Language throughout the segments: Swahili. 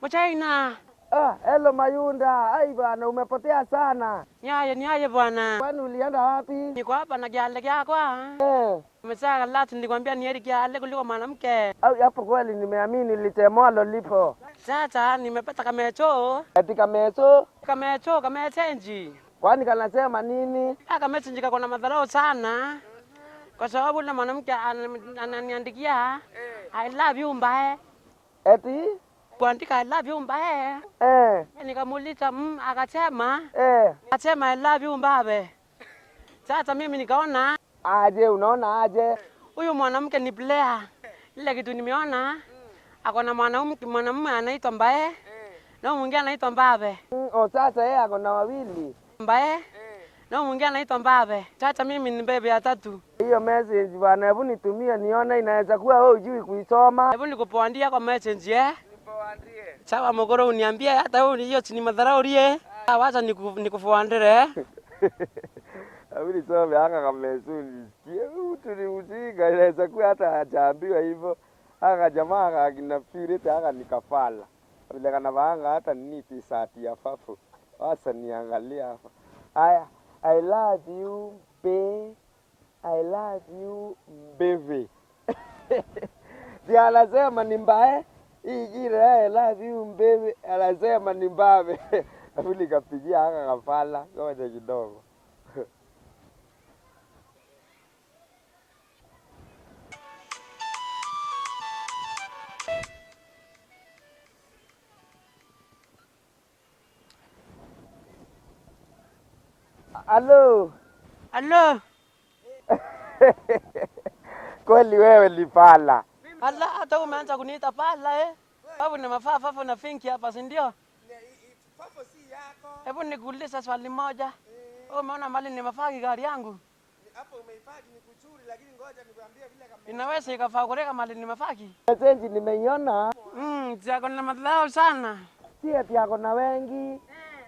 Mchaina. Ah, hello Mayunda. Ai bwana, umepotea sana. Niaje niaje bwana. Kwani ulienda wapi? Niko hapa na kiale kyako. Eh. Umesaka lati nilikwambia ni heri kiale kuliko mwanamke. Au hapo kweli nimeamini litemwalo lipo. Sasa nimepata kamecho. Eti kameso? Kamecho kamechenji. Kwani kanasema nini? Ah, kamechenji kako na madharau sana. Kwa sababu ule mwanamke ananiandikia I love you mbae. Eti? Kuandika I love you mbae. Eh. Nikamuuliza akasema Eh. akasema I love you mbabe. Sasa mimi nikaona Aje, unaona aje? huyu mwanamke ni player. Ile kitu nimeona ako na mwanamke mwanamume anaitwa Mbae na mwingine anaitwa Mbabe. O sasa yeye ako na wawili. Mbae na mwingine anaitwa Mbabe. Sasa mimi ni bebe ya tatu. Hiyo message bwana, hebu nitumie nione, inaweza kuwa wewe hujui kuisoma. Hebu nikupoandia kwa message eh. Sawa mokoro, uniambie hata wewe hiyo si ni madharau rie. Wacha nikufuandire. Hebu nisome aka kamesu nisikie. Mtu ni mjinga, inaweza kuwa hata hajaambiwa hivyo. Aka jamaa aka akina Purity aka ni kafala. Vile kanavaanga hata nini t-shirt ya fafu. Wacha niangalie hapa. Aya, I love you babe. I love you baby. Si anasema ni mbae. Hii ingine I love you baby, anasema ni mbabe. Hebu nikapigia aka kafala, ngoja kidogo. Halo. Halo. Kweli wewe ni pala. Ala, hata umeanza kuniita pala eh. Babu ni mafaa fafa na finki hapa, si ndio? Hebu nikuulize swali moja. Wewe umeona mali nimefaki gari yangu? Hapo umeifaki ni kuzuri, lakini ngoja nikwambie vile kama Inaweza ikafaa kureka mali nimefaki. Message nimeiona. Zako na madharau sana. Si ati ako na wengi.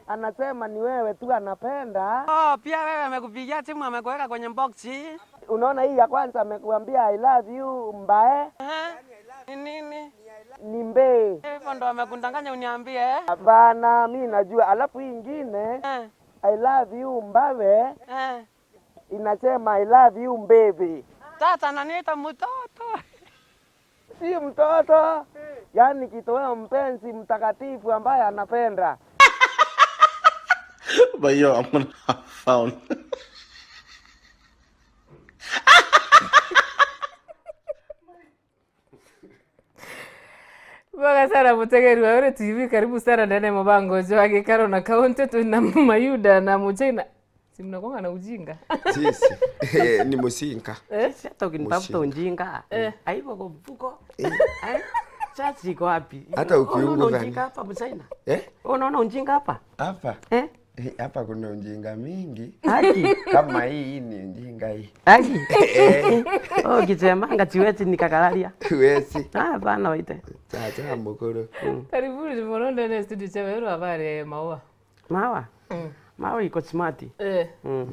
Anasema ni wewe tu anapenda. Oh, pia wewe amekupigia simu amekuweka kwenye box. Unaona hii ya kwanza amekuambia I love you mbae. Ni nini? Ni mbee. Hivyo ndo amekundanganya uniambie eh? Hapana, mi najua. Alafu hii ingine I love you mbawe inasema I love you baby. Sasa ananiita mtoto. Si mtoto. Yaani kitoweo mpenzi mtakatifu ambaye anapenda. But yo, I'm gonna have fun. Boga sana mutegeri wa Wero TV, karibu sana ndani ya mabango jo agikaro na kaunti tuna Mayuda na Muchina. Si mnakuanga na ujinga? Sisi ni musinga. Hata ukinitafuta ujinga. Haipo kwa mfuko. Sasa iko wapi? Hata ukiungu Unaona gani? ujinga hapa Mchina? Eh? Unaona ujinga hapa? Hapa? Eh? Hapa kuna ujinga mingi. Haki. Kama hii ni ujinga hii. Haki. Oh, kisemanga siwezi nikakalalia. Huwezi. Ah, hapana waite. Chacha mukuru. Karibuni tumeona ndani ya studio cha Wero habari maua. Maua? Maua iko smart.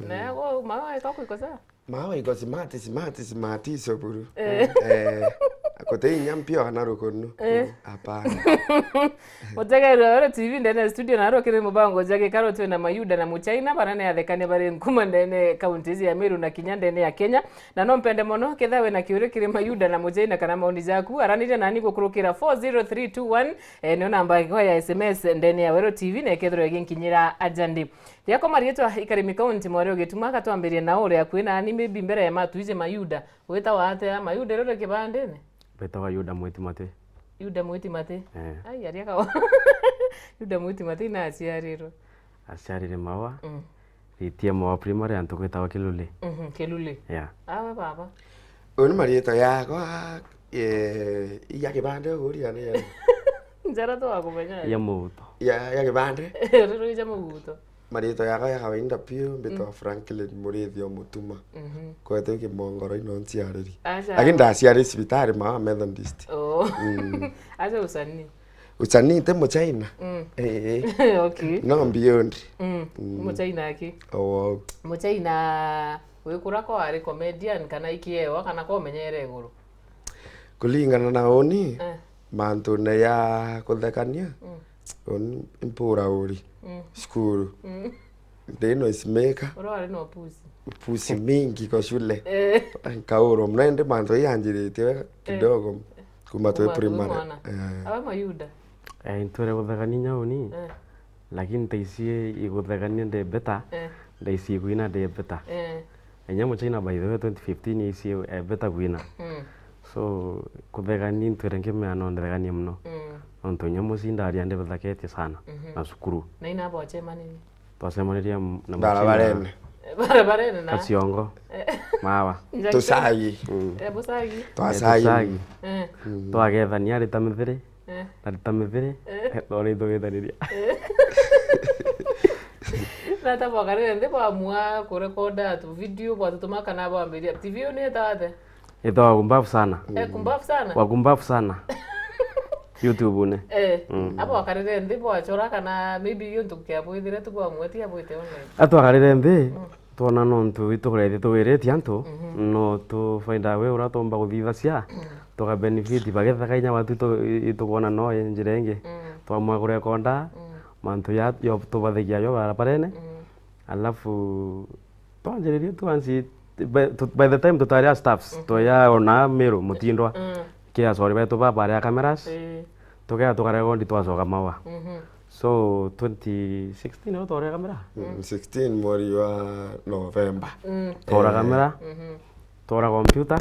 Na yako maua iko iko sawa? Maua iko smart, smart, smart iso buru. Akote inyampio kana rukono. Hapana. Mutegeri wa Wero TV ndani ya studio na rokere mubango jake karo twe na Mayuda na Muchina barane athekania bare nkuma ndene kaunti ya Meru na Kinya ndene ya Kenya na no mpende mono kethawe na kiure kire Mayuda na Muchina kana maoni jaku aranire nani gukurukira 40321 nio namba iko ya SMS ndene ya Wero TV na kethro yaginkinyira ajandi yako marietwa ikarimi kaunti mwari ugituma katwambirie na uria kwina ni maybe mbere ya matuije Mayuda wita atia Mayuda rore kibandene Wetawa Yuda Mwiti Mate. Yuda Mwiti Mate. Ai aria kawa. Yuda Mwiti Mate na aciarirwo. Aciarire Maua. Ritie Maua primary antu gwetawa Kilule. Kilule. Yeah. Awe baba. Oni marieto yakwa ya kibande uria ni ya. Njara to akumenya. Ya muguto. Ya kibande. Rero ya muguto. Marieto yakwa ya kawaida pio mbitwa Franklin Murithi o Mutuma. Kwete kimongoro ino nciariri. Lakini ndaciarire cibitari Maua Methodist. Oh. Acha usanii. Usanii te Muchina. Okay. No beyond. Muchina aki. Oh. Muchina wikura ko ari comedian kana ikiewa kana ko menyere iguru. Kulingana na uni Eh. mantu ne ya kuthekania uni mpura uri skuru ndi noise maker Ura wari na upuzi. Upusi mingi kwa shule. Eh. Nkaurwo muno indi mantu iyanjiritie kidogo kuma twi Kuma twi primary. mwana. Eh. Aba mayuda. Eh, ntwere guthekania nyauni Eh. lakini taici iguthekania ndi better. Eh. Ndaici gwina ndi better. Eh. Enya muchaina by the way 2015 ici e better gwina. So kuthekania ntwere nkimea no ndethekanie muno. Nontu nyamu cindaria ndibethaketie sana na cukuru. Na ina abo achemanini. Twacemanĩrie na Barabarene. Barabarene na. Kaciongo mawa. Tusagi. Eh, busagi. Twasagi. Tusagi. Eh. Twagethania rita mĩthĩrĩ Eh. na rita mĩthĩrĩ twarĩ tũgĩthanĩria. Na ta bwakarire nthi bwamua kurekoda tu video bwatutuma kana bwambiria TV yo ni etawate. Ĩtagwa gumbafu sana. Eh, kumbafu sana. Wagumbafu sana YouTube ne. Eh, abo wakarire nthi bwachora kana maybe yo ntukia bwithire tu bwamua ti abwite online. Atwakarire nthi twona nontu itũgũretie tũgĩrĩtie antũ no tũ find a way ũrĩa tũmba gũthithacia tũka benefit bagethaka inya watu itũkuona no njĩra ĩngĩ twamua kũrekonda mantu ya yo tũbathagia yo barabarene alafu twanjĩrĩrie twanci by the time tũtarĩ a staffs twaya ona Meru mũtindwa kĩ acori betũ babarĩa cameras. Eh. Tũkea tũkarekondi twacoka mawa. So 2016 nĩho twarĩa kamera. 16 mweri wa November. Twora kamera, twora computer,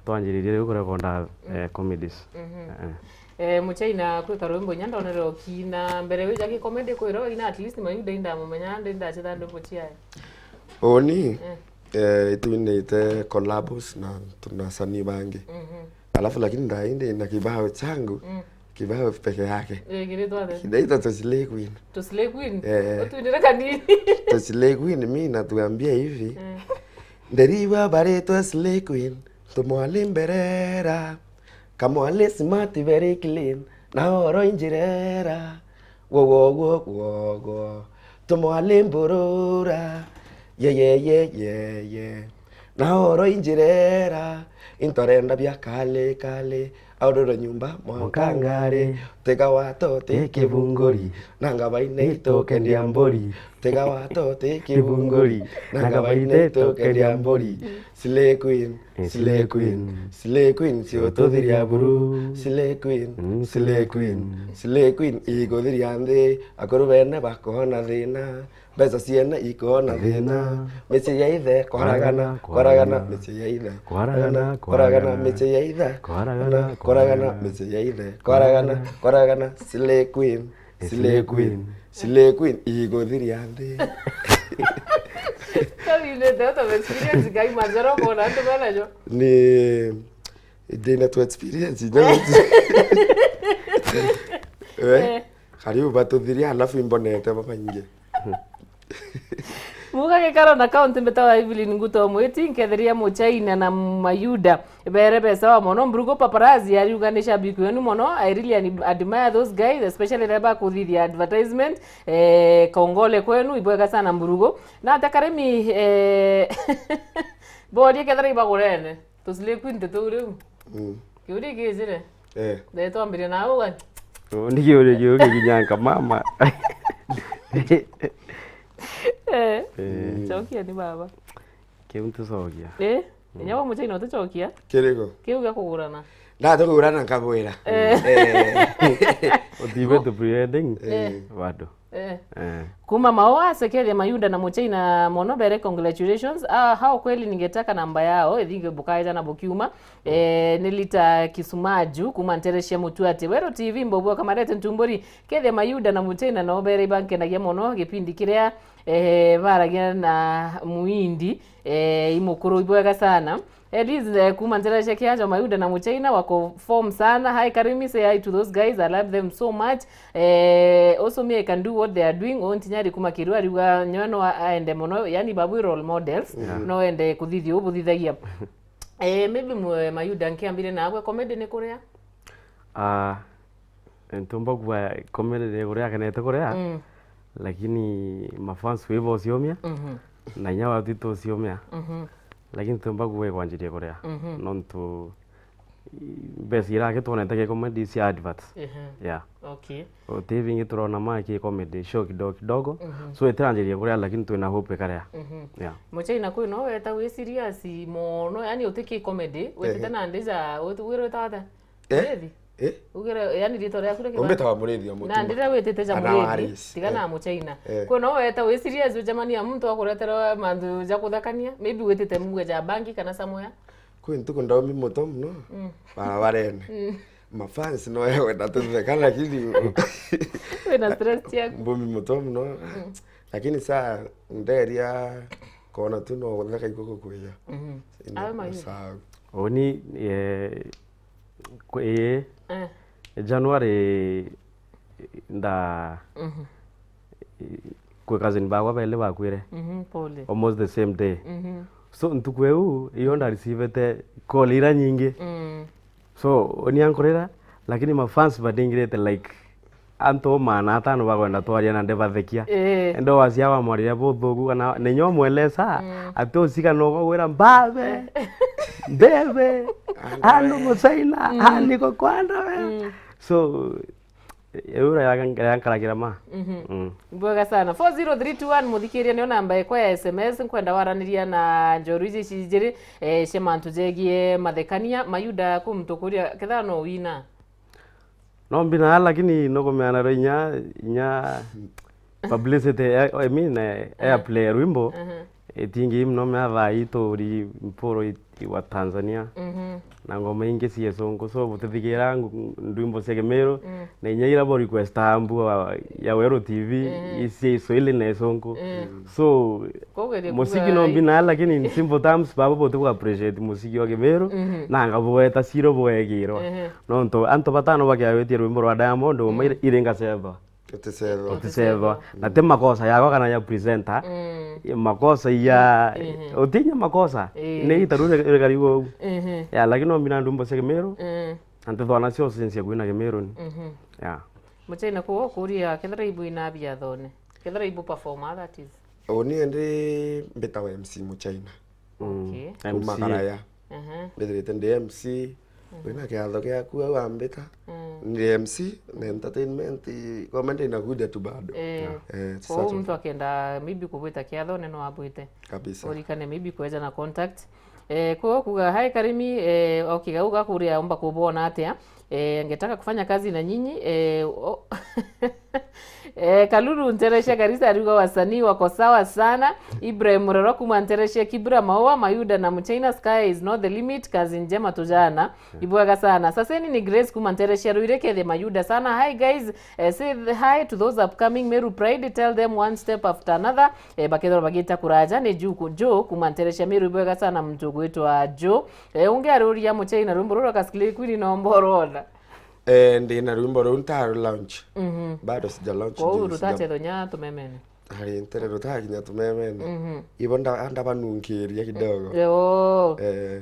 twanjĩrĩrie rĩu kũrekonda comedies. Eh. Eh, muchaina kwika rwimbo nya ndonere okina mbere wija ki comedy kwiro ina at least mayuda inda mumenya ndi ndachitha ndwimbo chiaye. Uni ituinite collabos na tunasanii bangi. Alafu lakini ndainde na kibao changu kibao peke yake. Eh, kiritwa the Kinaitwa Toslay Queen. To Slay Queen. Eh. Utuindire kanini. Toslay Queen mi natuambia hivi. Nderiwa baretwa Slay Queen tumwale mberera kamwale smart very clean na oro injirera wo wo wo wo wo tumwale mburura ye ye ye ye ye na oro injirera intorenda bya kale kale aurora nyumba mwankangare tega wato te kibungori nanga baine itoke ndia mbori tega wato te kibungori nanga baine itoke ndia mbori Slay Queen, Slay Queen, Slay Queen siotothiria buru Slay Queen, Slay Queen, Slay Queen iguthiria nthi akuru bene bakona thina mbeca ciene ikona thina mĩciĩ ya ithe kwaragana kwaragana mĩciĩ ya ithe Kwaragana, kwaragana mĩciĩ ya ithe Kwaragana, kwaragana mĩciĩ ya ithe kwaragana kwaragana Slay Queen, Slay Queen, Slay Queen iguthiria nthi. Kabinete out of experience kai mazero kona andu banajo. Ni ndina tu experience nyaguti eh karibu batuthiria alafu imbonete babaingi. Muga gikaro na kaunti mbetawa Evelyn Nguto mwiti nketheria muchaina na mayuda bere besa wa mono mbrugo paparazzi ariuga ni shabiki wenu mono. I really admire those guys especially reba kuthithia advertisement. Eh, kongole kwenu ibwega sana mburugo na takaremi eh borie kethera ibagurene tusile kwinte tu riu. Kiuri gizire. Eh. Ndetwambirie na uga. Nĩ kĩũria kĩu mama. Eh. Chokia ni baba. Kĩu ntũcokia. Eh, inya wa muchaina utuchokia Kiriko kiu gĩa kũgũrana. ndatũgũrana nkabwĩra. Eh. Ũtibe tũ pre-wedding bado. Eh. Eh. Kuma maoa sekeria mayunda na muchaina mono bere congratulations. Ah, hao kweli ningetaka namba yao ithinge bukaita na bukiuma. Eh, nilita kisumaju kuma ntereshia mutu ati wero TV mbobwa kamarete ntumbori kethe mayunda na muchaina no bere ibankenagia mono gipindi kiria eh baragia na muindi eh imukuru ibwega sana. Eliz kuma ntereshia kiajo mayunda na muchaina wako form sana. Hi Karimi, say hi to those guys, I love them so much. Eh, also me I can do what they are doing. On tinyari kuma kirua riuga nyono aende mono yani babu role models. No ende kuthithio buthithagia. Eh, maybe mayuda nkiambire nawe comedy ni kuria. Ah, ntumba kuwa comedy ni kuria kenete kuria. Lakini mafans wibo uciomia na inya watu itu uciomia. Lakini tumba kuwa kwanjiria kuria nontu Mbeca iria gĩtuonete gĩ comedy cia adverts. Yeah. Okay. Uti vingi turona ma ki comedy show kidogo kidogo, so itiranjiria kuria, lakini twina hope ikaria, yeah. Muchaina kwi no weta wi serious mono, yani utiki comedy wetete na ndija wira wetawata Murithi. Eh? Ugire yani rito riaku rä Umbĩtaga Mũrĩthi wa na Mũtuma. ndira witite ja Kana Murithi. Waris. Tiga na muchaina. Eh. Kwi no weta wi serious ujamania muntu akuretera mandu ja kuthakania, maybe witite muge ja bangi kana somewhere. Kwĩ ntuku ndaumi mũto mũno barabarene mafans no ewenda tũtheka, lakini wina stress ciaku. mbumi mũto mũno, lakini saa nderia kona tu no gũtheka iko gũkwĩya. Awe Mayuda. Sawa. Oni ĩ January nda kwĩ cousin bakwa bele bakwire. Pole. Almost the same day, so ntuku eu iyo ndarecivete call ira nyingi. So oniankorera, lakini mafans badingirete like antu mana atano bakwenda twaria na ndibathekia. Endo wacia wamwarire buthuku kana ninyo mwelesa ati ucika nukogwira mbabe mbebe andu mucaina aniko kwandawe, so eura yankaragira ma. Mbwega sana. 40321 muthikiria nio namba ikwa ya SMS nkwenda waraniria na njoru ici ici njiri cia mantu jegie mathekania. Mayuda ku mtukuria ketha no wina. No mbina, lakini nokumeana ro inya inya publicity, I mean, airplay rwimbo itingi mno mea thaa ituri mpuro wa Tanzania na ngoma ingi cie cungu, so butithigira ndwimbo cia Kimiru na inya ira bo request ambu ya Weru TV icie Iswahili na Isungu, so Kogeria. Musiki no mbina, lakini in simple terms babo bote ku appreciate musiki wa Kimiru na ngabweta ciro bwegirwa no nto anto batano bakiawetie rwimbo rwa Diamond uma iringa cethwa. Ũtĩcethwa. Uticethwa na ti makosa yakwa kana ya presenter, makosa ya utinya makosa ni itaru rikariwo u ya, lakini no mbina ndumbo cia Kimiru antithwana cio cia kwina Kimiru ni ya. Muchaina kuo kuria kethira ibu ina bia thone kethira ibu performer, that is. Niĩ ndĩ mbĩtagwo MC Mũchaina. Okay. Kuma MC. Karaya. Mbĩthĩrĩte ndĩ MC wĩna kĩatho gĩaku au ambĩta ndĩ MC na entertainment comedy inakuja tu bado. Kwa sasa mtu akienda maybe kubwita kiatho neno abwite. Kabisa. Urikane maybe kueja na contact kuo kuga hai karimi okay, gauga kuria omba kubona atia ngetaka kufanya kazi na nyinyi Kalulu Ntereshe Karisa ariuga wasanii wako sawa sana. Ibrahim Muroro kuma Ntereshe Kibra Maua Mayuda na Mchina, sky is not the limit, kazi njema tujana ibwaga sana. Saseni ni Grace kuma Ntereshe Ruire kethe Mayuda sana. Hi guys, say hi to those upcoming Meru Pride, tell them one step after another, bakethora bagita kuraja ni juku jo kuma Ntereshe Meru ibwaga sana mtu gwitwa Jo unge aruria Mchina rumbo rura kasikile kwini nomborona. Ndĩna rwimbo rũu ntaru launch, bado sija launch. Kwa juu rutache thonya tumemene. Hari ntere rutakinya tumemene ibo ndabanunkiria kidogo. Yo.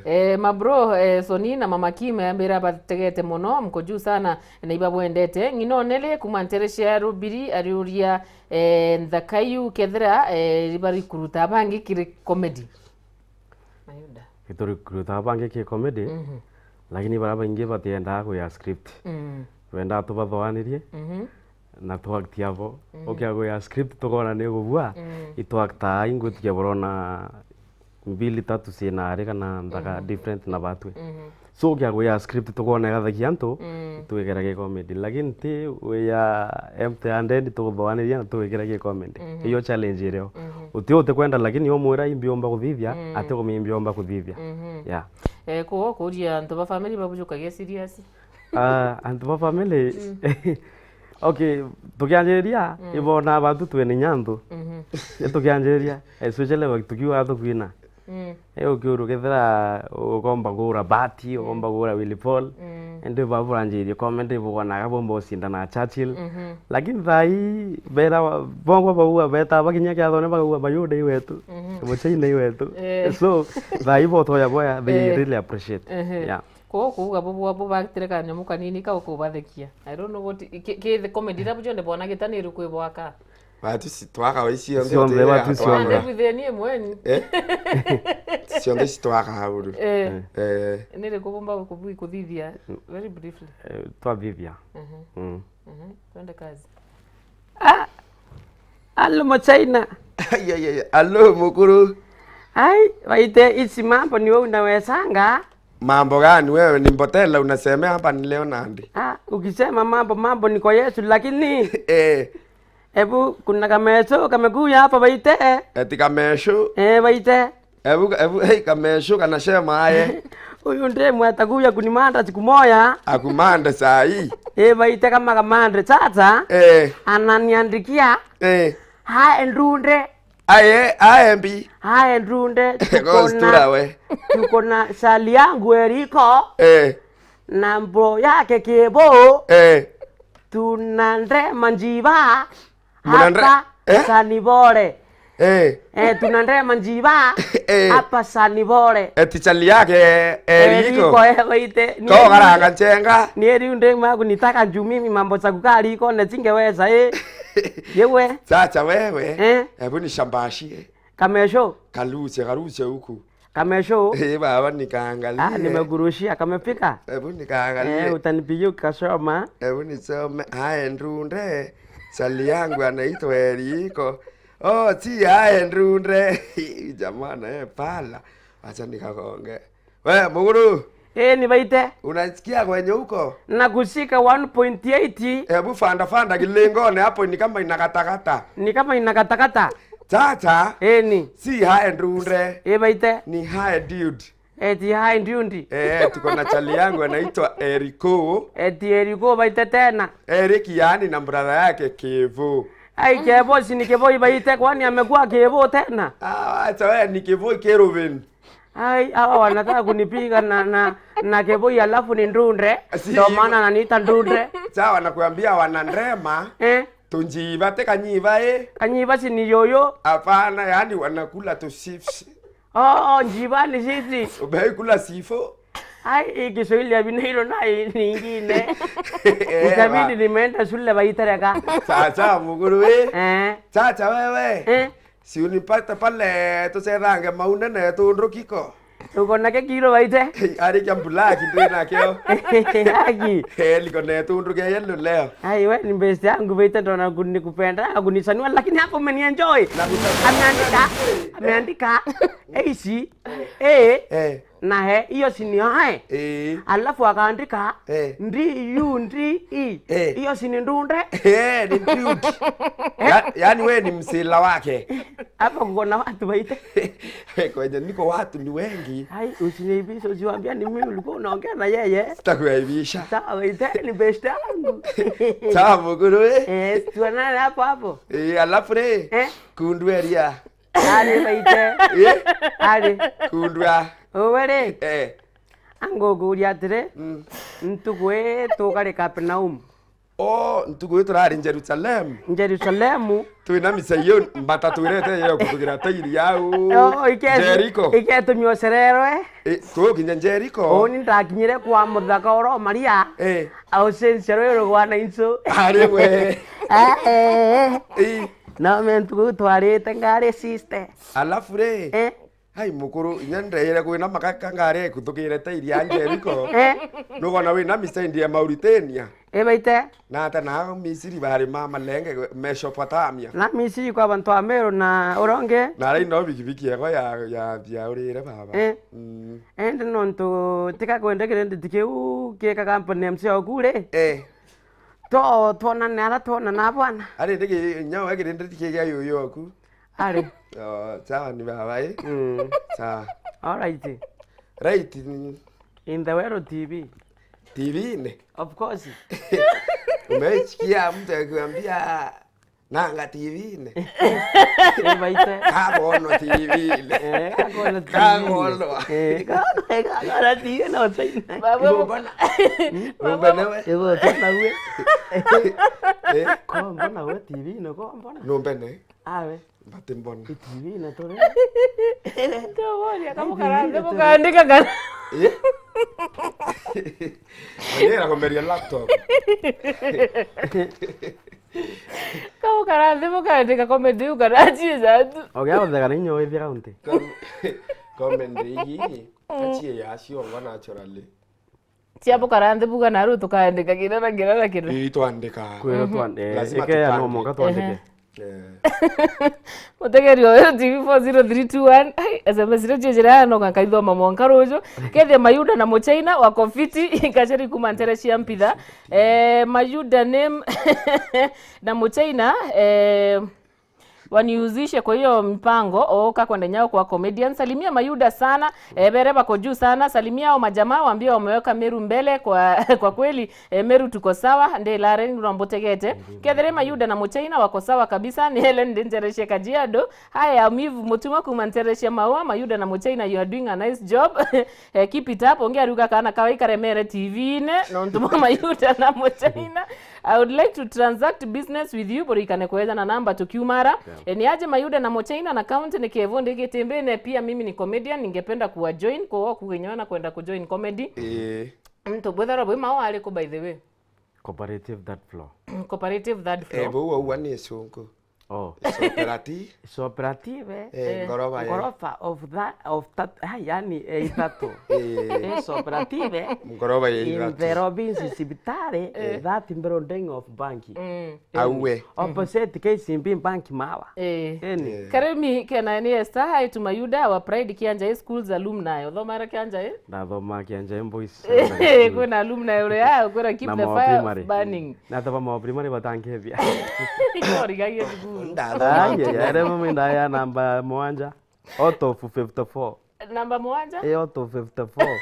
Eh. Mabro Soni na Mama Kim ambira bategete muno mko juu sana na iba bwendete ng'inonele kuma Ntereshe Rubiri ariuria nthakayu kethira ribari kuruta bangi kiri comedy Mayuda. Gĩtũrikuruta bangi kĩ comedy, lakini baria baingi batiendaga kuya script. Bendaga tubathoanirie na twaktia bo ukiaguya script tukona ni gubua itwaktaa ingwitikia borona mbili tatu ciina kana nthaka different na batwe, so ukiaguya script tukona igathakia antu twikira gi comedy, lakini ti wiya empty handed tuguthoaniria na twikira gi comedy. Iyo challenge irio uti utikwenda, lakini umwira imbiomba kuthithia ati kumiimbiomba kuthithia, yeah. Kuo kuria antu ba family babujukagia serious. Ah, antu ba family, okay, tukianjĩrĩria ibona bantu twĩ nyantu tukianjĩrĩria, especially tukiuga tukwina ukiurwo kethira ukomba gura bati ukomba gura Willy Paul indi baburanjĩirie comedy bugonaga bomba ucindana na Churchill, lakini thai bera bongo bauga beta bakinya kiathone bakauga Mayuda iwetu Muchaina iwetu, so thai botoya boya they really appreciate, yeah. Kuo kuuga bubwa bubagitire kanyamu kanini kau kubathekia. I don't know what ki the comedy rabu jonde bona gitaniru kwibwaka. Watu sitwaka cionthe Cionthe, watu cionthe. Andebithenie mweni. Cionthe citwaka uru. Eh. Eh. Nä kå bomba kå thithia very briefly. Twathithia. Twende kazi. Ah, alo Mchina. Ai, ai, ai, alo mukuru. Ai, waite hizi mambo ni wewe unawezanga. Mambo gani wewe? Ni mbotela unasemea hapa ni Leonard. Ah, ukisema mambo mambo ni kwa Yesu lakini Eh, hebu kuna kameso kamekuya hapa waite. Eti kamesho. Eh, waite. Ebu ebu hey kamesho kanasema aye. Huyu ndiye mwatakuya kunimanda siku moya. Akumanda saa hii. Eh, waite kama kamande sasa. Eh, Ananiandikia eh. hae ndunde. Aye, aye mbi. Hae ndunde Gostura we. Tuko na sali yangu Eriko Eh, na mbro yake Kibo. eh. Tunandrema njiva Munandre- hapa Eh? Sanibore. Eh. Eh, tunandrema njiva Eh. hapa Sanibore. Eti chali yake Eriko. Eh, waite. Ni- Ko karanga chenga. Ni eri ndema kunitaka juu mimi mambo za kukaa riko na singeweza eh. Yewe Sasa wewe. Eh. Hebu nishambashie. Kamesho, Kaluse karuse huku. kamesho. Eh, baba nikaangalie. Ah, nimekurushia kamefika. Hebu nikaangalie. Eh, utanipigia ukasoma. Hebu nisome. Aye ndunde. Sali yangu anaitwa Eriko. Oh, si aye ndunde. Jamaa na pala. Acha nikakonge. We, Muguru, Eh, ni baite. unasikia kwenye huko? Nakushika 1.8 Hebu fanda fanda kilingone hapo ni kama inakatakata. ni kama inakatakata. Sasa Eh, ni. si hae ndunde, Eh, baite. ni hae dude. Eti hai ndiundi. Eh, tuko na chali yangu anaitwa Eriko. Eti Eriko baite tena. Eric yani na brother yake Kevo. Ai Kevo si ni Kevo baite kwani amekuwa Kevo tena. Ah, acha wewe ni Kevo Keruvin. Ai hawa wanataka kunipiga na Kevo alafu ni ndunde. Si Ndio hivyo. maana ananiita ndunde. Sawa nakuambia wanandrema Eh, tunjiva te kanyiva eh. kanyiva si ni yoyo. Hapana, yani wanakula tu chips. Oh, njiva ni sisi. Umewahi kula sifo? Ai hii Kiswahili ya Binairo naye ni ingine. Eh, Itabidi nimeenda shule baitereka. Sasa Muguru we. Eh, Sasa wewe. eh. Si unipate pale tucerange maunene tundu kiko. Uko na kekiro baite. Ari kia mbulaki ndwi nakio. Aki. Eh, liko na tundu kia yellow leo. Ai we ni best yangu baite ndo na nikupenda kunisanua lakini hapo umenienjoy. Ameandika ameandika A C A Eh. na he hiyo si ni hae. Eh. Alafu akaandika Eh. ndi U ndi E. Eh. Hiyo si ni ndunde. Eh, ni dude. Yaani we ni msila wake. Hapa kuko na watu baite. Kwenye niko watu ni wengi. Ai usiniibishe usiwaambia ni mimi ulikuwa unaongea na yeye. Sitakuaibisha. Sawa baite ni best yangu. Sawa Muguru we. Eh, tuonane hapo hapo. Eh, alafu re. Eh? Kundweria. Ali baite. Eh, Ali. kundwa. Owere. Eh. Angoguria atire. Ntukwe tukari Kapernaum. Oh, ntuku turari Jerusalem. Jerusalemu. Twina misa iyo mbata twirete iyo kutugira tairi yau. Oh, Jericho. iketumio cererwe. Eh, tukinya Jericho. Oni ndakinyire kwa muthaka oro Maria. Eh, Aucencero rugwana incu. ari we. Eh eh. Eh, No me ntuku twarite ngari sister. alafu re. Eh. Hai mukuru inya ndeire kwina makaka ngari kutukire tairi ya Jericho. Eh. Nugona wina misa india Mauritania. Eh baite. Na ata na Misiri bari mama lenge Mesopotamia. Na Misiri kwa bantu a Meru na uronge. Na ri no bikibiki ego ya ya ya urire baba. Eh. Mm. Ende nontu tikakwenda kirindi tikiu kieka kampani mcio kure. Eh. To tuonane ara tuonana bwana. Ari ndiki nyawa kirindi tikigia yoyoku. Ari. Oh, sawa ni baba eh. Sawa. All right. Right. In the Wero TV. TV ne. Of course. Umesikia mtu akikwambia nanga TV ne. Eh baite. Kabono TV ne. Eh kagono TV. Kagono. Eh kagono kagono TV na usaina. Baba Mbona we? Ego tena we. Eh, Ko mbona we TV no ko mbona? numbene. Awe. Mbate mbona. TV na tore. Ndoboria kamukarande mukaandika kana. Eh? Mwenyewe nakwambia laptop. Kama karanthi mukaandika comedy ukanachiza tu. Okay, atheka na inyo ithia kaunti. Comedy iyi kachie yaciongwa naturally. Ciapo karanthi buga naru tukaandika kina na kina na kina. Ii twandika. Kwĩrwo twandike. Lazima Ike ya no tupange. mũhaka twandike. Mutegerio wa TV 40321 SMS iria cienjera no gakaithoma mwanka ruju kethia Mayuda na Muchaina wako fiti kacheri kuma ntere cia mpitha Mayuda name na Muchaina waniuzishe kwa hiyo mpango oka kwenda nyao kwa comedian. Salimia Mayuda sana bere bako juu sana. Salimia hao majamaa waambie wameweka Meru mbele kwa kwa kweli Meru tuko sawa nde lare ndambotegete kethere Mayuda na Muchaina wako sawa kabisa ni Helen ndenjereshe Kajiado. Haya amivu mutuma kumantereshe maua Mayuda na Muchaina, you are doing a nice job. Keep it up. Ongea ruga kana kawaika remere TV ne no ntuma Mayuda na Muchaina. I would like to transact business with you borikane kuweza na namba tukiumara. Ni aje Mayuda na Mochaina na count ni Kevo ndege tembene pia mimi ni comedian ningependa kuwa join kwa kugenyona kwenda kujoin comedy. Mtu bwethara bwe mao aliko by the way. Cooperative third floor. Cooperative third floor. Bo wa ni sungu. Oh. Cooperative. Cooperative. Ngoroba. Ngoroba of that of that yani itatu. Cooperative. Ngoroba ya In itatu. the Robins Sibitare that building of bank. Auwe. Opposite KCB bank mawa. Eni. Karemi kena ni Esther hi to Mayuda wa Pride Kianja Schools alumni. Othomara Kianja Ndathoma Kianja Boys. Kuna alumni ure ya kuna keep the fire burning. Nathoma ma primary batangethia. Origagia thukuru. Ndathoma. Ere mimi ndaya namba mwanja out of 54. Namba mwanja? Out of 54.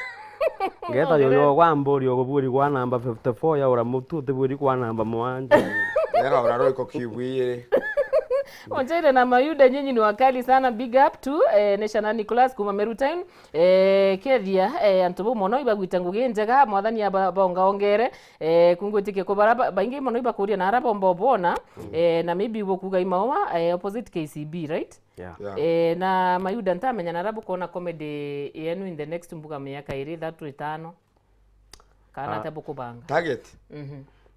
Ngeta yoyo kwa mburi okuburi kwa namba 54 ya ura mutu tiburi kwa namba mwanja. Yera ura roiko kibwire. Onjaire na Mayuda nyinyi ni wakali sana, big up to Neshana Nicholas kuma Meru Town kethia antu mono ibagwita ngugi njega mwathani abonga ongere kungwitike kubara baingi mono ibakuria na araba mbobona na maybe bokuga imaua opposite KCB right? Yeah. Yeah. Na Mayuda ntamenya na arabu kuona comedy yenu in the next mbuga miaka iri thatu itano kana atabukubanga target.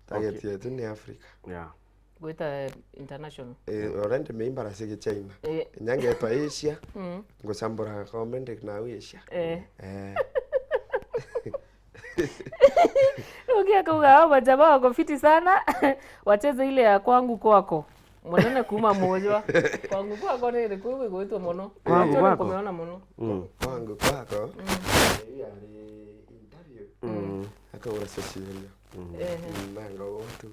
Target yetu ni Africa. Yeah. Gwita international. Orende meimbara sige China. Nyange etwa Asia. Ngosambura comedy na Asia. Ukia kuga hao majamaa wako fiti sana. Wacheze ile ya kwangu kwako. Mwanene kuma mojwa. Kwangu kwako ni kuwe gwitwo mono. Kwangu kwako. Kumeona mono. Kwangu kwako. Yari interview. Akora session. Nango watu.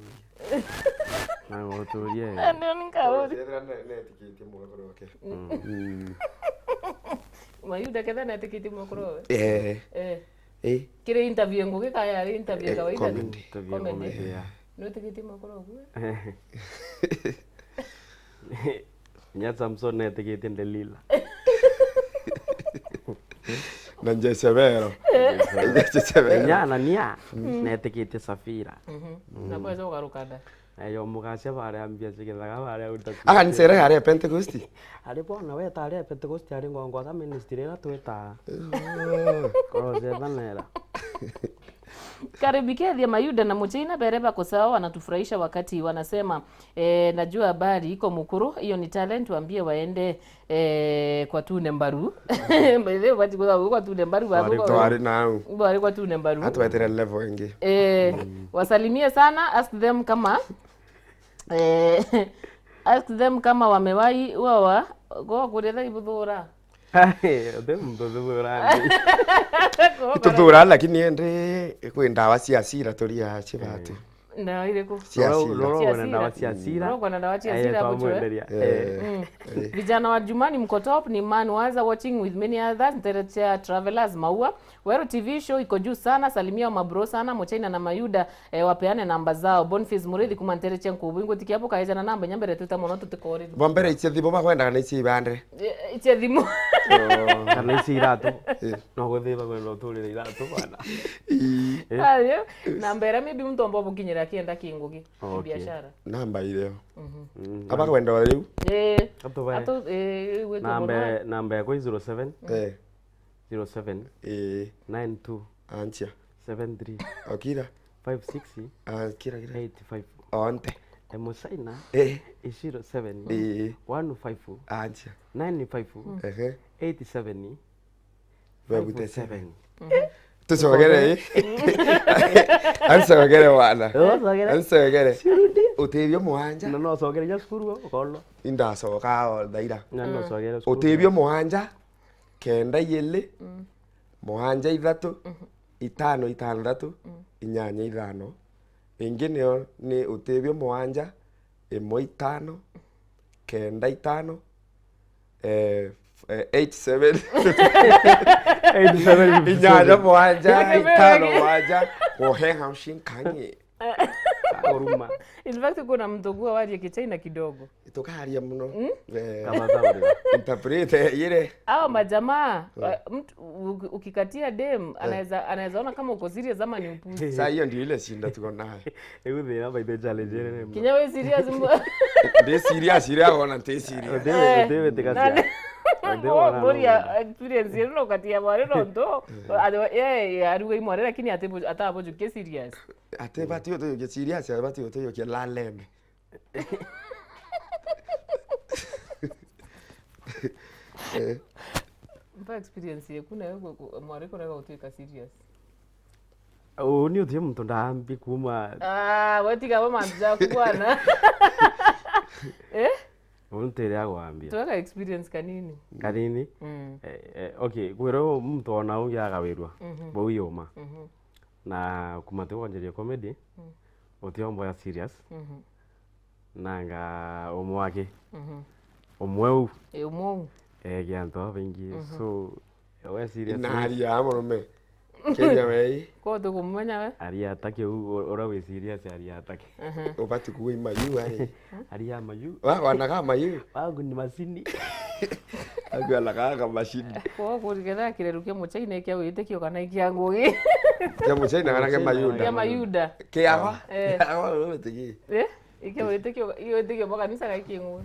Nango turie. Ndio nikauri. Netikiti mwakoro wake. Mayuda ketha netikiti mwakoro we. Kire interview ngugi kaya ari interview kawaida. Comedy. Comedy. Netikiti mwakoro we. Nya Samson netikiti ndelila. Na Jezebel. Jezebel. Nya na nia netikiti Safira. Na kwa hizo ugarukanda. Ayo mugacia bare ambia chikethaga bare uta. Aka nisere are Pentecost. Ari bona we ta are Pentecost ari ngongo ta ministry ra tweta. Krozethanera. Karibikethia Mayuda na Muchaina bere bako sawa wanatufurahisha wakati wanasema najua habari iko mukuru hiyo ni talent waambie waende kwa tune mbaru. By the way wati kwa tune mbaru babo. Twari nao. Bari kwa tune mbaru. Atwetere level ingi. Wasalimie sana, ask them kama ask them kama wamewahi wawa go kuretha ibuthura. Ituthura lakini ende kwi ndawa cia asira turia cibati. Ndawa iriku? Cia asira. Ndawa cia asira. Rogwa na ndawa cia asira buchwe. Vijana wa Jumani mko top ni Man Waza watching with many others Nterecha Travelers Maua. Wero TV show iko juu sana, salimia mabro sana Muchaina na Mayuda wapeane namba zao. Boniface Murithi kuma Nterecha nkubingo tiki hapo kaeja na namba nyambere tuta mono tutikori. Bombere iche thibo makwenda na ichi ibande. Iche thimu. Kana ici iratu. No guthiba kwenda uturire iratu bana. Ayo namba era maybe mtu ambapo kinyira kienda kingugi biashara. Namba ile. Aba kwenda riu. Ato namba namba yako 07 07 92 ancha 73 okira 56 akira kira 85 onte. Musaina Eh. 07 Eh. 15 Anja. 95 Ehe. 87 57. 57. Tusogere. Ansogere wana. Ũcogere. Ansogere. Utibio mwanja. Na no cogere nya cukuru ukolwo. Indacoka o thaira. Na no cogere cukuru. Utibio mwanja kenda igili mwanja ithatu itano itandatu inyanya ithano ingi niyo ni utibio mwanja imwe itano kenda itano 87 87 inyanya mwanja itano mwanja woheha mshinkanyi Oruma. In fact kuna mtogua warie kichaina kidogo. Tukaharia muno. Kama thauri. Interpret ile Hao majamaa mtu ukikatia dem anaweza ona kama uko serious ama ni upuzi. Sasa hiyo ndio ile shinda tuko nayo. Iguthira by the challenge ere. Kinya we serious Ndi serious ile agona ndi serious. Ndiwe tikacia. Boria experience yenu ukatia mware no ndo. Yeye aruga imware lakini atabojukie serious. Ate bati yote yoke serious bati yote yoke laleme. Mpa experience yeku nayo mware koraga gutuika serious. Ni uthie muntu ndaambi kuma. Ah, wetiga we mandu jaku bwana. Untere agwambia. Tuweka experience kanini. Kanini? Okay, kwira muntu ona ungi agawirwa. Bau yuma. Na kumate wanjeria comedy. Utio ya serious. Nanga omwake. Omweu. Omweu. Gianto bingi. So we serious. Inaria murume. Kenya wei. Ko tukumenya we? Aria atake ura we serious aria atake. Ubati kuwa mayu ai. Aria mayu. Wa wanaga mayu. Wangu ni masini. Agwala ka mashini. Ko kurigetha kireru kia muchaina kia witikio kana kia ngugi. Kia muchaina kana kia mayuda. Kia mayuda. Kia wa? Awa wewe tiki. Ikia witikio witikio makanisa ga kingu.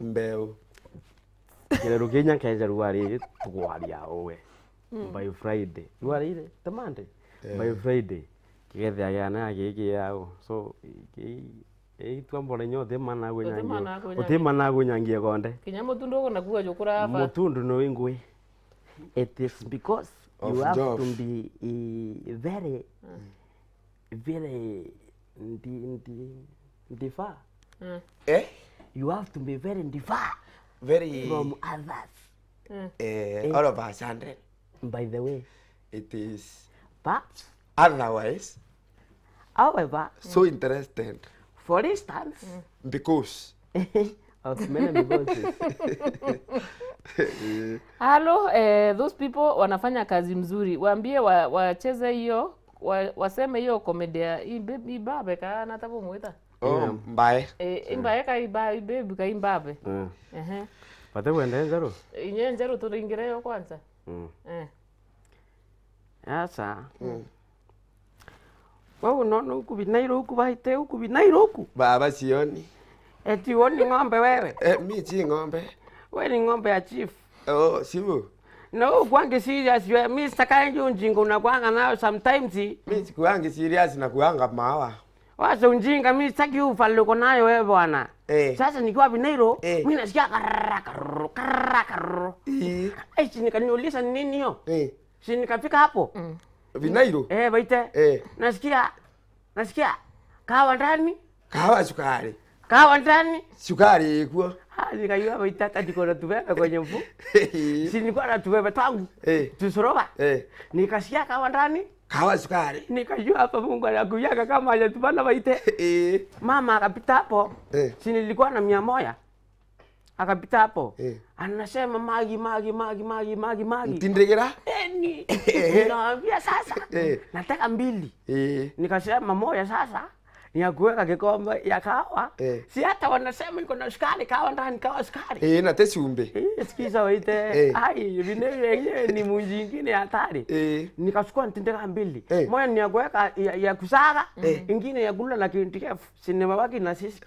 Mbeu. Kireru kinya kenja ruari tugwaria owe. By Friday. Ruari the Monday. By Friday. Kigetha gana giki yao. So twambona nyote mana gwenyangia. Uti mana gwenyangia konde. Kinya mutundu uko nakuwa jokura hapa. Mutundu no ingwe. It is because of you have job. To be very very ndifa. You have to be very ndifa. Very from others. All of us 100. By the way, it is but otherwise, however, so interested. For instance, because of many because. Hello, those people wanafanya kazi mzuri. Waambie wacheze hiyo, waseme hiyo komedia ibabe kana tabo muita. Oh, mbae. Imbae ka ibae baby ka imbabe. Pate wende njeru. Inye njeru turingire yo kwanza. Asa. Wewe unaona huku Vinairo huku baite huku Vinairo huku. Baba sioni. Eti uoni ng'ombe wewe? Mi si ng'ombe. Wewe ni ng'ombe ya chief. Oh, sibu. No, kwange serious wewe. Mi sitakangi unjinga unakuanga nayo sometimes. Mi sikuangi serious na kuanga mawa. Wacha unjinga, mi sitaki ufalme uko nayo wewe bwana. Sasa nikiwa Vinairo, mi nasikia karra karra karra karra. Ai, si nikaniuliza ni nini hiyo? Si nikafika hapo. Vinairo? Baite. Nasikia kahawa ndani. Kahawa sukari. Kahawa ndani. Sukari ikuwa. Nikajua baite hata niko na tubebe kwenye mfuko. Si nilikuwa na tubebe twangu. Tusoroba. Nikasikia kahawa ndani. Kahawa sukari. Nikajua hapa Mungu anakuyaka kama hajatubana baite. Mama akapita hapo. Si nilikuwa na 100. Akapita hapo. Anasema magi magi magi magi magi magi. Mtindigira? Ni. Ninaambia sasa. Nataka 2. Nikasema moja sasa ni ya kuweka kikombe ya kahawa. Si hata wanasema iko na sukari, kahawa ndani, kahawa sukari. Na tesumbe. Sikiza waite. Ai, vile ni mwingine hatari. Nikachukua ntindika 2. Moja ni ya kuweka ya kusaga, ingine ya kula na KNDF. Sinema na sisi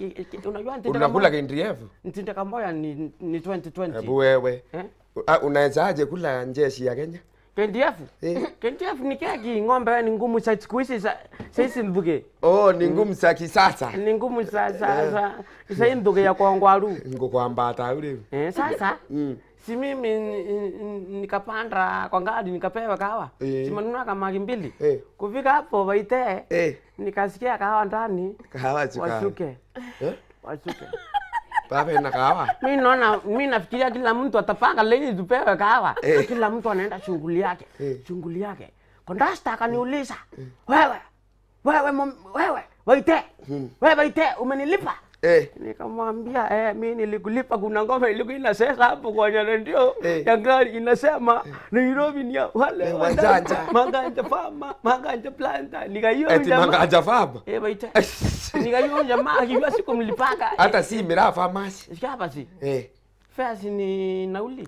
unajua ntindika. Unakula KNDF? Ntindika moja ni 2020. Hebu wewe. Unawezaje kula jeshi ya Kenya? KDF. Eh. KDF ni keki ng'ombe ni ngumu sa siku hizi sa sisi mbuge. Oh, ni ngumu sa kisasa. Ni ngumu sa sa sa sa nduge ya kwangwaru. Ngukwambata ule. Eh, sasa si mimi nikapanda kwa gari nikapewa kahawa. Eh. Simanunua kama magi mbili. Eh. Kufika hapo waite. Eh. Nikasikia kahawa ndani. Kahawa sukari. Washuke. Eh? Washuke. Baba na kahawa. Mimi naona mimi nafikiria kila mtu atapanga leni tupewe kahawa. Eh. Kila mtu anaenda shughuli yake. Eh. Shughuli yake. Kondasta akaniuliza, "Wewe, wewe wewe, waite. Wewe waite, umenilipa?" Eh. Nikamwambia, mimi nilikulipa, kuna ngoma ilikuwa inasema hapo kwenye redio Eh. ya gari inasema Nairobi ni ya wale Wajanja. Manganja farmer, Manganja planta. Nikaiyo Eti jamaa. manganja farmer. Waite. Nikaiyo jamaa akijua sikumlipanga. Hata si miraa farmers. Sikia basi. Eh. Fare si ni nauli.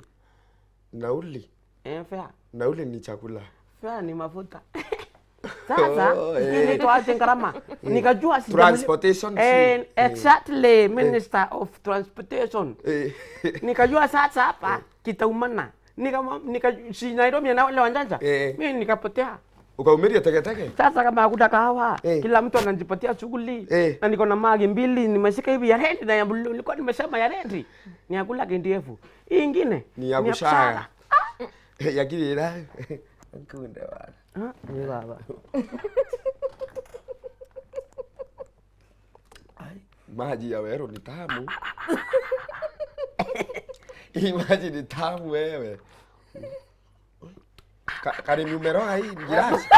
Nauli. Fare. Nauli ni chakula. Fare ni mafuta. Sasa Oh, eh. ili tuache gharama. Nikajua si Transportation fee. Exactly, Minister of Transportation. Eh. Nikajua sasa hapa kitaumana. Si Nairobi na wale wanjanja. Eh. Mimi nikapotea. Ukaumiria teketeke. Sasa kama hakuna kahawa, Eh. kila mtu anajipatia shughuli. Eh. Na niko na magi mbili nimeshika hivi ya renti na ya blue, nilikuwa nimesema ya renti. Ni ya kula KDF. Hii ingine Ni ya kushaga. Ya kirira. Nkunde bana. Ah, ni baba. Maji ya wero ni tamu. Hii maji ni tamu wewe. Karimi umeroga hii ni girasi.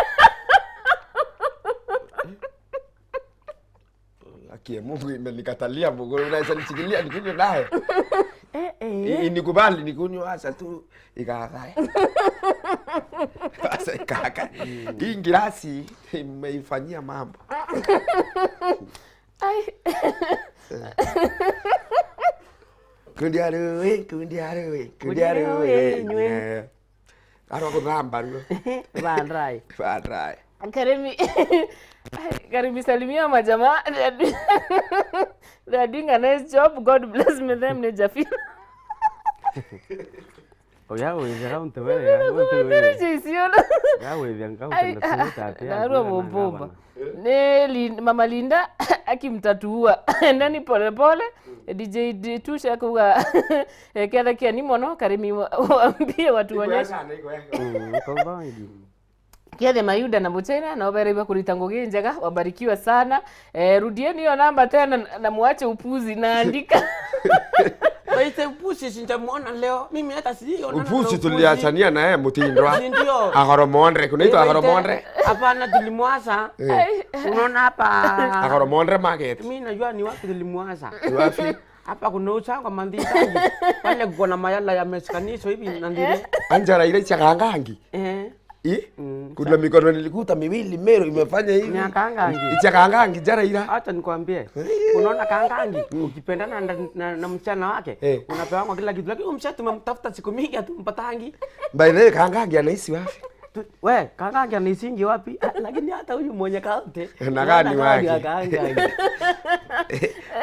Akie Mungu imenikatalia Mungu unaweza nishikilia nikunywe naye. Inikubali nikunywe hasa tu ikakae. Sasa ikakae. Hii girasi imeifanyia mambo. Ai. Kundi aruwe, kundi aruwe, kundi aruwe. Nywe. Arwa kuthamba ruo. Bandrai. Bandrai. Karimi. Karimi salimia majamaa. They are doing a nice job. God bless me them ni Jafina. Oya withia kaunti wewe, kaunti wewe. Ya withia kaunti na tuta Narua bombomba. Ne Mama Linda akimtatuua. Ndani pole pole. DJ Tusha kuga ketha kia ni mono Karimi waambie watu onyeshe. Kiathe Mayuda na Muchina na obereirwe kurita ngugi njega, wabarikiwa sana. Rudieni hiyo namba tena na muache upuzi naandika. Waite upuzi sijamuona leo. Mimi hata sioni. Upuzi tuliachania na yeye mutindwa. Ndio. Agoromondre, kunaitwa Agoromondre. Hapana tulimwasa. Unaona hapa. Agoromondre market. Mimi najua ni wapi tulimwasa. Ni wapi? Hapa kuna usangwa mandita. Pale kuna mayala yameshikanishwa hivi na ndile. Anjara ile cha kangangi. Kuna mikono nilikuta miwili Meru imefanya hivi. Ni kangangi. Icha kangangi jara ila. Acha nikwambie. Unaona kangangi ukipendana na msichana wake unapewa kila kitu, lakini msichana tumemtafuta siku mingi hatumpatangi. By the way kangangi anaishi wapi? We, kangangi anaishi wapi? Lakini hata huyu mwenye kaunti na gani wake? Kangangi.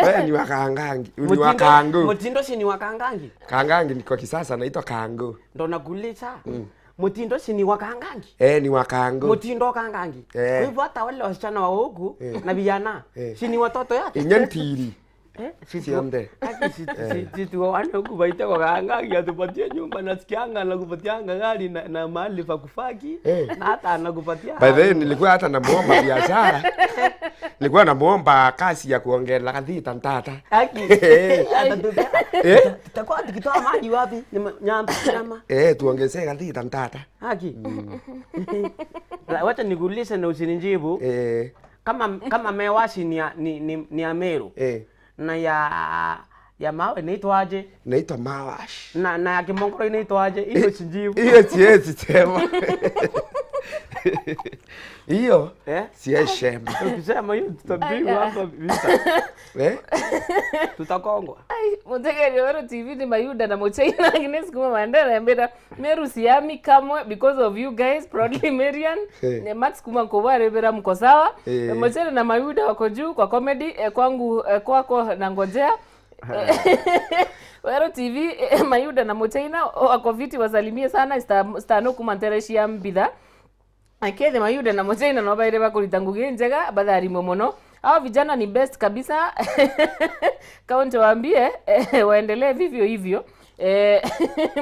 Wewe ni wa kangangi, ni wa kangu. Mtindo si ni wa kangangi. Kangangi ni kwa kisasa anaitwa kangu. Ndo nakuuliza. Mtindo si ni wa kangangi. Ni wa kangu. Mtindo kangangi. Kwa hivyo hata wale wasichana wa huku na vijana si ni watoto yake. Inyantiri. Siende. Si tuoane huku baite kwa kangangi atupatie nyumba, nasikianga anakupatianga gari na mahali pa kufaki na hata anakupatia. By the way nilikuwa hata namuomba biashara. Nilikuwa namuomba kazi ya kuongea kathita ntata. Aki. Tutakuwa tukitoa maji wapi? Nyama. Tuongezee kathita ntata. Aki. Wacha nikuulize na usinijibu. Kama mewasi ni ya Meru. Na ya mawe inaitwaje? Inaitwa mawash. Na ya Kimongoro inaitwaje? Hiyo sijibu. Hiyo siwezi sema. Hiyo siwezi sema. Ukisema hiyo tutapigwa hapa vita. Tutakongwa. Ai, Mutegeri wa TV ni Mayuda na Muchina Agnes kuma Mandela mbera Meru siami kamwe because of you guys proudly Marian. Ne Max kuma nkobare bera mko sawa. Muchina na Mayuda wako juu kwa comedy, kwangu kwako na ngojea. Wero TV Mayuda na Muchaina wako viti wasalimie sana stano kumantereshia mbitha akethe Mayuda na Muchaina no baire bakurita ngugi njega batharimwe muno. Hao vijana ni best kabisa. Kaunti waambie waendelee vivyo hivyo.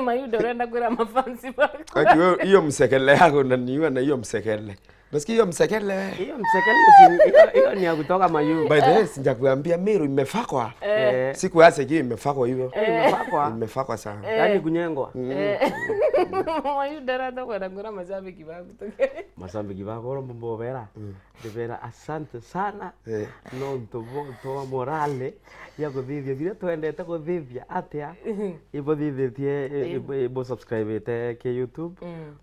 Mayuda unaenda kwira mafansi wako. Aki wewe hiyo msekele yako unaniua na hiyo msekele. Nasikia hiyo msekele. Hiyo msekele hiyo ni ya kutoka Mayu. By the way, sijakuambia Meru imefakwa. Siku yase hiyo imefakwa hivyo. Imefakwa. Imefakwa sana. Yaani kunyengwa. Mayuda rata kwenda kwira mashabiki wako. Mashabiki wako mbobera. Ndibera asante sana. No ntobo morale ya kuthithia thire twendete kuthithia atia ibothithitie ibo subscribe te ke YouTube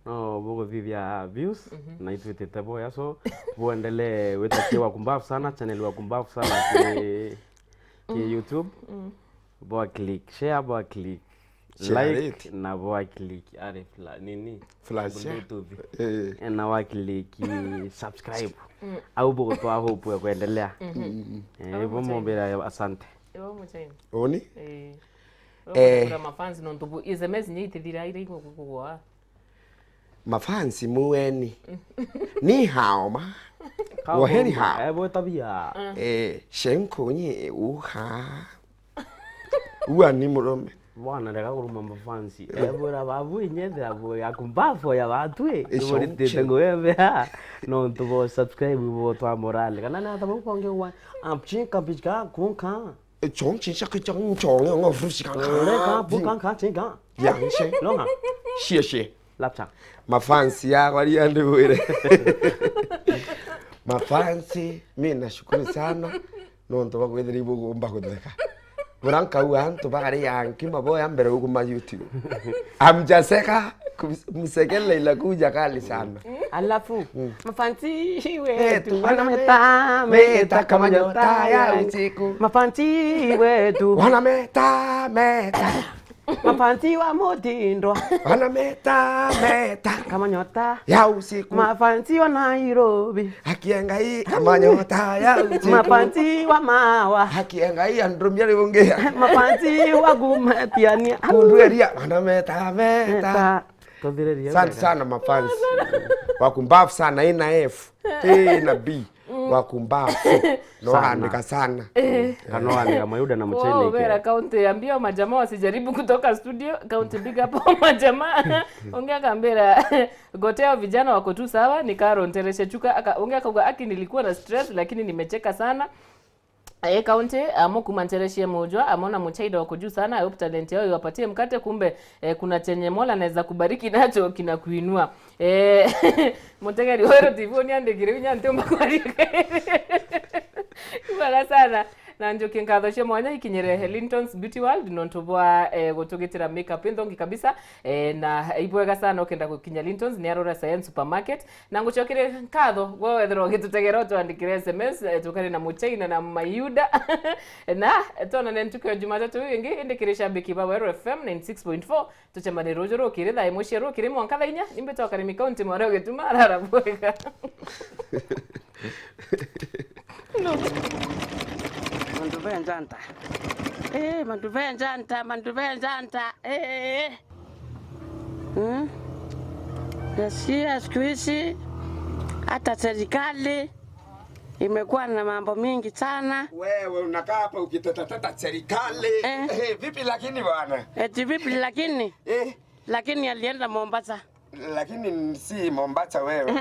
no buguthithia views na itwitite boya so buendelee witakie wakumbafu sana channel wakumbafu sana ke YouTube boa click share boa click Share like it. na boa click are nini Flash. Bluetooth na wa click subscribe au bugutoa hope ya kuendelea hivyo mumbira asante. Ewa Muchaina. Oni? Eh. Mafansi no ntubu SMS nyitithira ire igukugwa. Mafansi mueni. Ni hao ma. 我很好。 哎，我特别啊。 哎，辛苦你无哈。Uwa ni murume. Bwana reka kuruma mafansi. Ebora babu inyendera bo yakumbafo ya batwe. Ibori ngwebe ha. No ntubo subscribe bo twa morale. Kana na tabu konge wa amchinka bichka kunka. 从前下去讲讲了，我呼吸看看，不看看这个。杨生，弄啊，谢谢。腊肠。 Mafansi yako aliandivure. Mafansi, mimi nashukuru sana. Nonto bakwethera ibugumba kutheka. Muranka antu bagari yanki maboya mbere huku YouTube. Amjaseka msekele ilakuja kali sana. Alafu mafansi wetu wanameta meta kama nyota ya usiku. Mafansi wetu wanameta meta. Mafansi wa Mutindo wanameta meta kama nyota ya usiku. Mafansi wa Nairobi akiengai kama nyota ya usiku. Mafansi wa Mawa akiengai andrumia ribungea. Mafansi wa Gumatiania kundueria wanameta meta. Asante sana mafansi. Wakumbafu sana ina F, A na B. Wakumbafu. No andika sana. Kano andika Mayuda na Muchaina. Wow, vera kaunti ambia majamaa wasijaribu kutoka studio. Kaunti big up majamaa. Ongea kambera gotea vijana wako tu sawa ni Karo Ntereshe chuka ongea kauga aki nilikuwa na stress lakini nimecheka sana. Kaunti amo kumantereshia mojwa amona Muchaida wako juu sana. I hope talent yao iwapatie mkate, kumbe kuna chenye Mola anaweza kubariki nacho kinakuinua. Mutegeri Wero TV niandikire nyantumba kwarike. Bala sana na njoki nkatho mwanya ikinyere Linton's Beauty World nontubwa gutugitira makeup nthongi kabisa na ibwega sana ukenda gukinya Linton's ni arora Science Supermarket na ngucokire nkatho gwethero gitutegera twandikire SMS tukari na Muchaina na Mayuda na tonane ntukio Jumatatu ingi indikire shabiki ba Wero FM 96.4 tucemanie rujo rukire thaa imwe cia rukire mwanka thaa inya nimbe twakarimi county mware ugituma arara bwega. Manduvenjanta. Manduvenjanta, manduvenjanta. Nasikia siku hizi hata serikali imekuwa na mambo mingi sana. Wewe unakaa hapa ukitetateta serikali. Vipi lakini bwana? Eti vipi lakini? Lakini alienda Mombasa. Lakini si Mombasa wewe.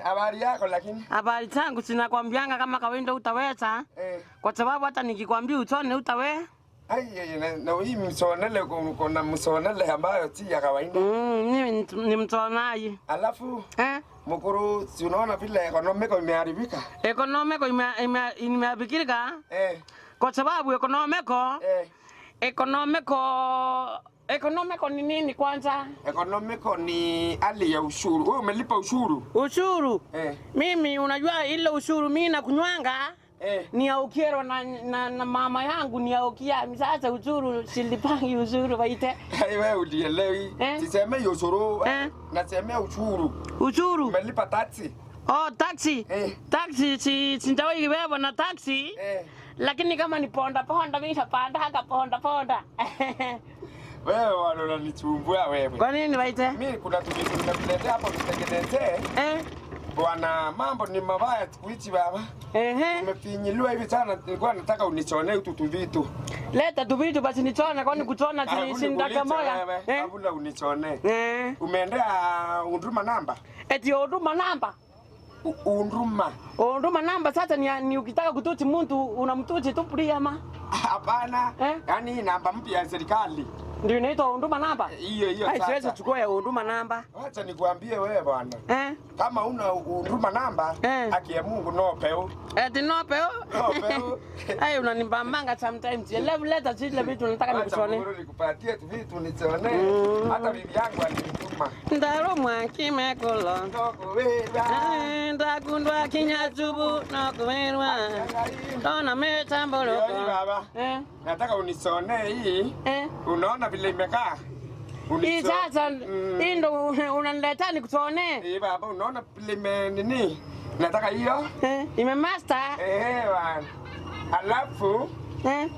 Habari yako lakini? Habari zangu sinakwambianga kama kawaida utaweza. Kwa sababu hata nikikwambia utone utawe. Ai na hii msonele kuna msonele ambayo si ya kawaida. Mimi ni msonaji. Alafu mkuru si unaona vile economic imeharibika? Economic imeharibika? Kwa sababu economic economic ni nini kwanza? Economic ni hali ya ushuru. Wewe umelipa ushuru? Ushuru? Mimi unajua ile ushuru mimi nakunywanga ni aukiero na mama yangu ni aukia. Sasa ushuru silipangi ushuru waite. Wewe ulielewi. Siseme ushuru. Nasema ushuru. Ushuru. Umelipa taxi? Oh, taxi. Taxi si sintawahi kubebwa na taxi. Lakini kama ni ponda ponda mimi napandanga ponda ponda. Wewe wala unanichumbua wewe. Kwa nini waite? Mimi kuna tuvitu nimekuletea hapa nitengenezee. Eh? Bwana, mambo ni mabaya siku hizi baba. Ehe. Nimefinyiliwa hivi sana, nilikuwa nataka unichonee tu tuvitu. Leta tuvitu basi nichone, kwani kuchona si dakika moja. Eh? Hakuna unichonee. Eh. Umeendea Huduma namba? Eti Huduma namba? Huduma. Huduma namba sasa ni ukitaka kututi mtu unamtuti tu free ama? Hapana. Eh? Yaani hii namba mpya ya serikali. Ndio inaitwa Huduma namba? Hiyo hiyo Ai, sasa. siwezi chukua ya Huduma namba. Acha nikuambie wewe bwana. Eh? Kama una Huduma namba, Eh. haki ya Mungu no peu. Eti no peu. No peu. Ai, unanibambanga sometimes. Elevu leta zile vitu nataka Acha nikushone. Mungu nikupatie tu vitu nichonee. Hata bibi yangu alinituma. Ndarumwa kimekulo. Ndokuwira. Ndakundwa kinyatubu nokuwerwa. Tona mitambuluko. Yoni baba. Eh? Nataka unisonee hii. Eh? Unaona vile imekaa? Hii sasa hii ndo unaniletea nikushonee. Eh, baba unaona vile ime nini? Nataka hiyo. Eh? Imemaster. Eh, bwana. Alafu Eh?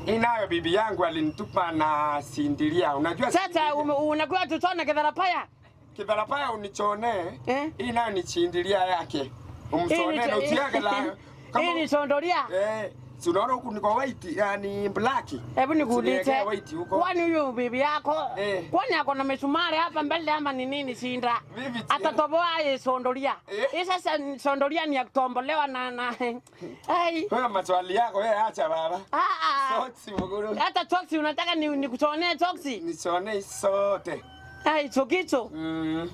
inayo bibi yangu alinitupa na sindiria. Unajua Sasa unakuwa tuchone kidharapaya. Kibarapaya unichonee. Eh? Hii nayo ni chindiria yake. Umsonee na usiage la. Hii ni sondoria. Eh, si unaona huku niko white, yani black. Hebu nikuulize. Usiniwekee white huko. Kwani huyu bibi yako Eh. kwani ako na misumari hapa mbele ama ni nini shinda? Vipi tena? Atatoboa hii sondoria. Eh. Hii sasa sondoria ni ya kutombolewa na ai. Wewe maswali yako wewe acha baba. Ah ah. Soksi mguru. Hata toksi unataka nikuchonee toksi? Nichonee sote. Ai, chokicho. Mm.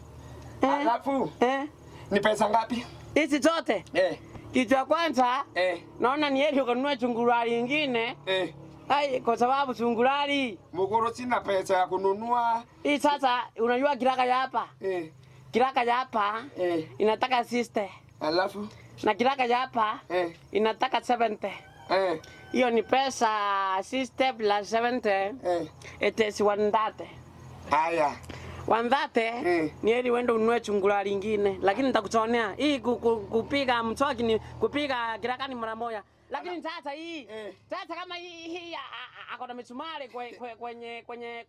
Eh. Alafu Eh. ni pesa ngapi? Hizi zote. Eh. Kitu ya kwanza Eh. naona ni heri ukanunua chungurari ingine. Eh. Ai, kwa sababu chungurari Muguru sina pesa ya kununua. hii sasa unajua kiraka ya hapa. Eh. Kiraka ya hapa Eh. inataka 60. Alafu Na kiraka ya hapa eh. inataka 70. Eh. Hiyo ni pesa 60 plus 70. Eh. It is 130. Haya. 130 Eh. ni heri uende ununue chungura lingine, lakini nitakuchonea hii kupiga mswaki ni kupiga kiraka ni mara moja. Lakini sasa hii Eh. sasa kama hii akona misumari kwenye kwenye kwenye